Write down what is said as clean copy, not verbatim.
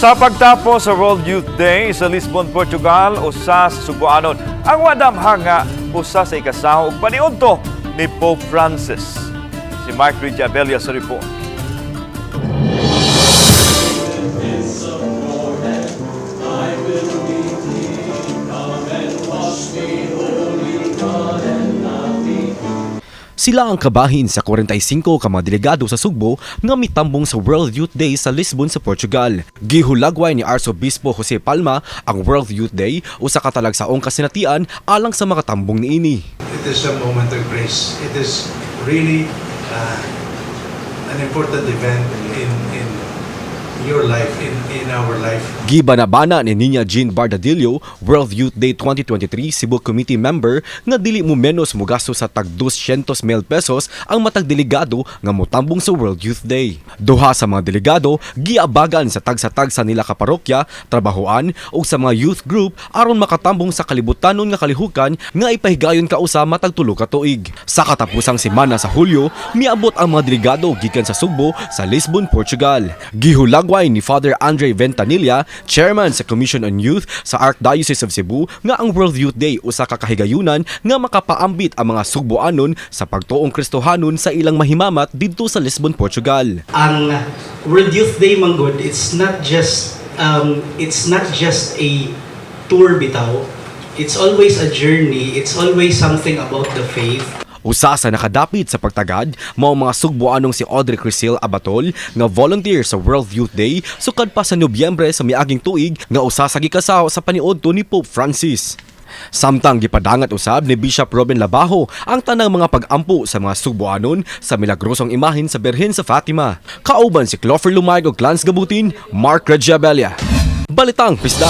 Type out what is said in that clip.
Sa pagtapos sa World Youth Day sa Lisbon, Portugal, usa sa Sugboanon ang wadamha nga usa sa ikasaho ug paniudto ni Pope Francis. Si Mark Ridge Abella sa report. Sila ang kabahin sa 45 ka mga delegado sa Sugbo nga mitambong sa World Youth Day sa Lisbon sa Portugal. Gihulagway ni Arsobispo Jose Palma ang World Youth Day usa ka talagsaong kasinatian alang sa mga tambong niini. It is a moment of grace. It is really an important event in your life, in our life. Gibana-bana ni Nina Jean Bardadillo, World Youth Day 2023 Cebu Committee member, nga dili mo menos mugasto sa tag 200 mil pesos ang matag delegado nga motambong sa World Youth Day. Duha sa mga delegado giabagan sa tagsa-tagsa nila ka parokya, trabahoan ug sa mga youth group aron makatambong sa kalibutanon nga kalihukan nga ipahigayon kausa matag 3 ka tuig. Sa katapusang semana sa Hulyo, miabot ang mga delegado gikan sa Sugbo sa Lisbon, Portugal. Gihulagway ni Father Andre Ventanilla, chairman sa Commission on Youth sa Archdiocese of Cebu, nga ang World Youth Day usa ka kahigayunan nga makapaambit ang mga Sugboanon sa pagtuong Kristohanon sa ilang mahimamat didto sa Lisbon, Portugal. Ang World Youth Day manggod, it's not just a tour bitaw. It's always a journey. It's always something about the faith. Usa sa nakadapit sa pagtagad mao mga Sugboanong si Audrey Crisil Abatol nga volunteer sa World Youth Day sukad pa sa Nobyembre sa miaging tuig nga usa sa gikasaho sa paniudto ni Pope Francis. Samtang gipadangat usab ni Bishop Robin Labajo ang tanang mga pag-ampo sa mga Sugboanon sa milagrosong imahen sa Birhen sa Fatima. Kauban si Clover Lumayag ug Lance Gabutin, Mark Regiabella. Balitang Bisdak.